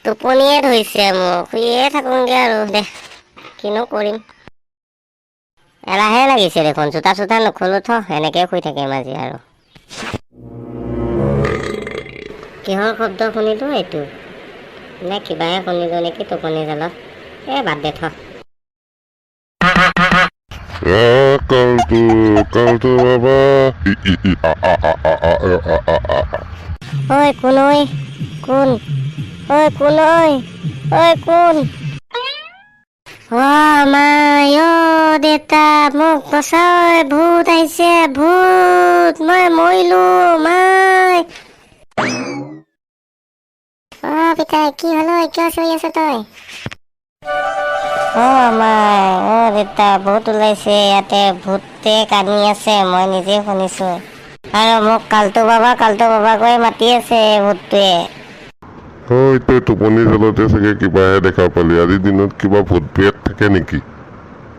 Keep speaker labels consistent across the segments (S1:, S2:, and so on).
S1: টোপনিয়ে ধৰিছে মোৰ, শুইয়ে থাকোঁগৈ আৰু দে, কিনো কৰিম। এলাহে লাগিছে দেখোন, জোতা চোতা নোখোলো, থ, এনেকৈ শুই থাকিম আজি আৰু। কিহৰ শব্দ শুনিলোঁ এইটো? নে কিবাহে শুনিলোঁ নেকি টোপনি জালত? এই বাদ দে, থ।
S2: এ কালটো কালটো বাবা ই ই ই আ আ আ আ আ এ আ আ আ আ।
S1: ঐ কোন? ঐ কোন? ঐ কোন? ঐ ঐ কোন? অ মাই, অ দেউতা, মোক বচাই, ভূত আহিছে, ভূত, মই মৰিলো মাই। অ পিতাই, কি হ'ল ঐ? কিয় চিঞৰি আছ তই? অ মাই, অ দেউতা, ভূত ওলাইছে ইয়াতে, ভূতে কান্দি আছে, মই নিজে শুনিছো। আৰু মোক কালটো বাবা কালটো বাবা কৈ মাতি আছে ভূতটোৱে।
S2: ঐ, তই টোপনি জালতে চাগে কিবাহে দেখা পালি। আজিৰ দিনত কিবা ভূত প্ৰেত থাকে নেকি?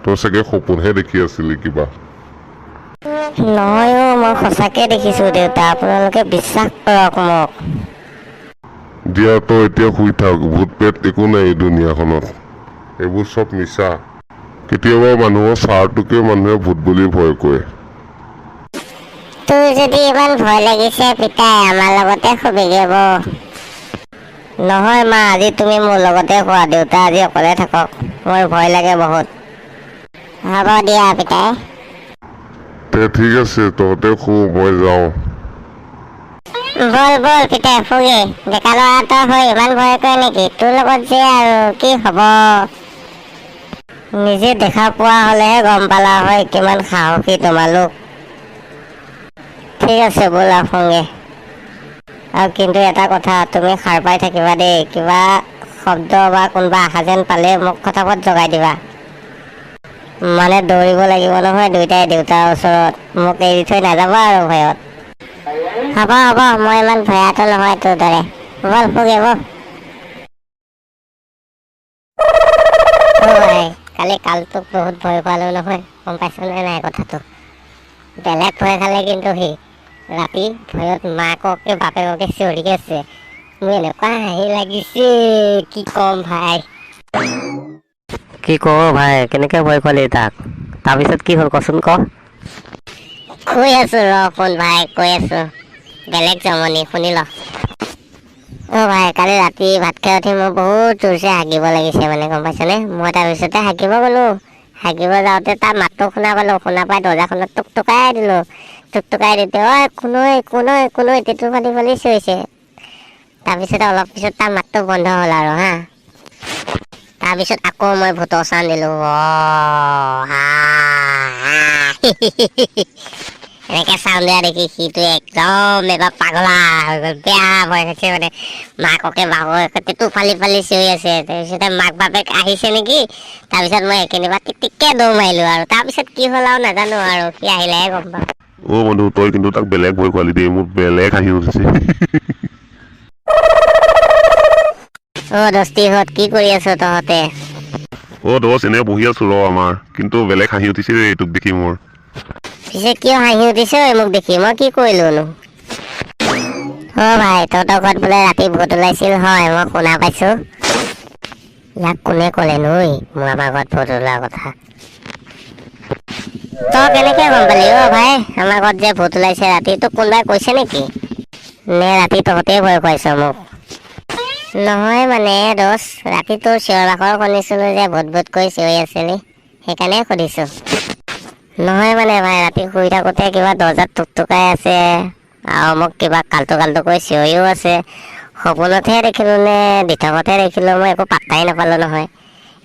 S2: তই চাগে সপোনহে দেখি আছিলি কিবা।
S1: নহয় অ, মই সঁচাকে দেখিছো দেউতা, আপোনালোকে বিশ্বাস কৰক মোক।
S2: দিয়া, তই এতিয়া শুই থাক। ভূত প্ৰেত একো নাই এই দুনীয়াখনত, এইবোৰ চব মিছা। কেতিয়াবা মানুহৰ ছাঁটোকে মানুহে ভূত বুলি ভয় কৰে।
S1: তোৰ যদি ইমান ভয় লাগিছে পিতাই, আমাৰ লগতে শুবিগে বৌ। নহয় মা, আজি তুমি মোৰ লগতে শুৱা, দেউতা আজি অকলে থাকক, মোৰ ভয় লাগে বহুত। হ'ব দিয়া পিতাই।
S2: তে ঠিক আছে, তহঁতে শু, মই যাওঁ।
S1: ব'ল ব'ল পিতাই, শুগে। ডেকা ল'ৰা এটা হৈ ইমান ভয় কৰে নেকি? তোৰ লগত যে আৰু কি হ'ব, নিজে দেখা পোৱা হ'লেহে গম পালা হয় কিমান সাহসী তোমালোক। ঠিক আছে, ব'লা শুগে। আৰু কিন্তু এটা কথা, তুমি সাৰ পাই থাকিবা দেই, কিবা শব্দ বা কোনোবা অহা যেন পালে মোক ফটাফট জগাই দিবা। মানে দৌৰিব লাগিব নহয় দুয়োটাই দেউতাৰ ওচৰত, মোক এৰি থৈ নাযাবা আৰু ভয়ত। হ'ব হ'ব, মই ইমান ভয়াটো নহয় তোৰ দৰে। ব'ল শুগে ব'ল। অ ভাই, কালি কালটোক বহুত ভয় খুৱালো নহয়, গম পাইছনে নাই কথাটো? বেলেগ ভয় খালে কিন্তু সি। ৰাতি ভয়ত মাককে বাপেককে চিঞৰি আছে, মোৰ এনেকুৱা হাঁহি লাগিছে, কি ক'ম ভাই।
S3: কি ক ভাই, কেনেকে ভয় খুৱালি তাক? তাৰপিছত কি হ'ল কচোন ক।
S1: কৈ আছো ৰ শুন ভাই, কৈ আছো, বেলেগ জমনি, শুনি ল। অ ভাই, কালি ৰাতি ভাত খাই উঠি মোৰ বহুত জোৰছে হাগিব লাগিছে মানে, গম পাইছনে? মই তাৰপিছতে হাগিব গ'লো। হাগিব যাওঁতে তাৰ মাতটো শুনা পালো, শুনা পাই দৰ্জাখনত টুকটুকাই দিলো। টুকটুকাই দিওঁতে ঐ কোন ঐ, কোন ঐ, কোন ঐ, টেটু ফালি ফালি চিঞৰিছে। তাৰপিছতে অলপ পিছত তাৰ মাতটো বন্ধ হ'ল আৰু হা। তাৰপিছত আকৌ মই ভূতৰ চাউণ্ড দিলো, অ হা হা, এনেকে চাউণ্ড দিয়া দেখি সিটো একদম এবাৰ পাগলা হৈ গ'ল, বেয়া ভয় খাইছে মানে। মাককে বাপেকে টেটু ফালি ফালি চিঞৰি আছে। তাৰপিছতে মাক বাপেক আহিছে নেকি, তাৰপিছত মই সেইখিনি পৰা টিক টিককে দৌৰ মাৰিলো আৰু। তাৰপিছত কি হ'ল আৰু নাজানো আৰু, সি আহিলেহে গম পাম।
S2: অ বন্ধু, তই কিন্তু তাক বেলেগ ভয় খুৱালি দেই, মোৰ বেলেগ হাঁহি উঠিছে।
S1: অ দস্তিহঁত, কি কৰি আছ তহঁতে?
S2: অ দোষ, এনে বহি আছো ৰ। আমাৰ কিন্তু বেলেগ হাঁহি উঠিছে দেই তোক দেখি মোৰ।
S1: পিছে কিয় হাঁহি উঠিছে ঐ মোক দেখি? মই কি কৰিলোনো? অ ভাই, তহঁতৰ ঘৰত বোলে ৰাতি ভূত ওলাইছিল হয়, মই শুনা পাইছো। ইয়াক কোনে ক'লেনো ঐ মোৰ আমাৰ ঘৰত ভূত ওলোৱা কথা? তই কেনেকে গম পালি অ ভাই আমাৰ ঘৰত যে ভূত ওলাইছে ৰাতি? তোক কোনোবাই কৈছে নেকি, নে ৰাতি তহঁতেই ভয় খুৱাইছ মোক? নহয় মানে দোষ, ৰাতি তোৰ চিঞৰ বাখৰ শুনিছিলো যে ভূত ভূত কৈ চিঞৰি আছিলি, সেইকাৰণে সুধিছো। নহয় মানে ভাই, ৰাতি শুই থাকোঁতে কিবা দৰ্জাত টুকটুকাই আছে আৰু মোক কিবা কালটো কালটো কৈ চিঞৰিও আছে। সপোনতহে দেখিলো নে দিঠকতহে দেখিলো, মই একো পাত্তাই নাপালো নহয়।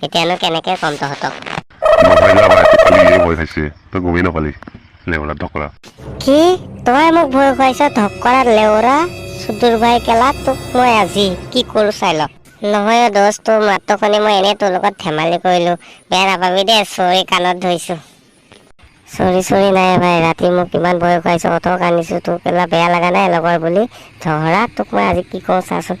S1: এতিয়ানো কেনেকে ক'ম তহঁতক?
S2: নহয় যা ভাই, তোক কালি ইয়ে ভয় খাইছে, তই গমেই নাপালি, লেওৰা ঢকৰা।
S1: কি, তই মোক ভয় খুৱাইছ? ঢকৰা লেওৰা চুদুৰ ভাই কেলা, তোক মই আজি কি কৰো চাই ল। নহয় অ দোস্ত, তোৰ মাতটো শুনি মই এনেই তোৰ লগত ধেমালি কৰিলো, বেয়া নাপাবি দেই, চৰি, কাণত ধৰিছো। চৰি চৰি নাই ভাই, ৰাতি মোক ইমান ভয় খুৱাইছ, অত কান্দিছো, তোৰ কেলা বেয়া লগা নাই লগৰ বুলি? ধৰা, তোক মই আজি কি কওঁ চাচোন।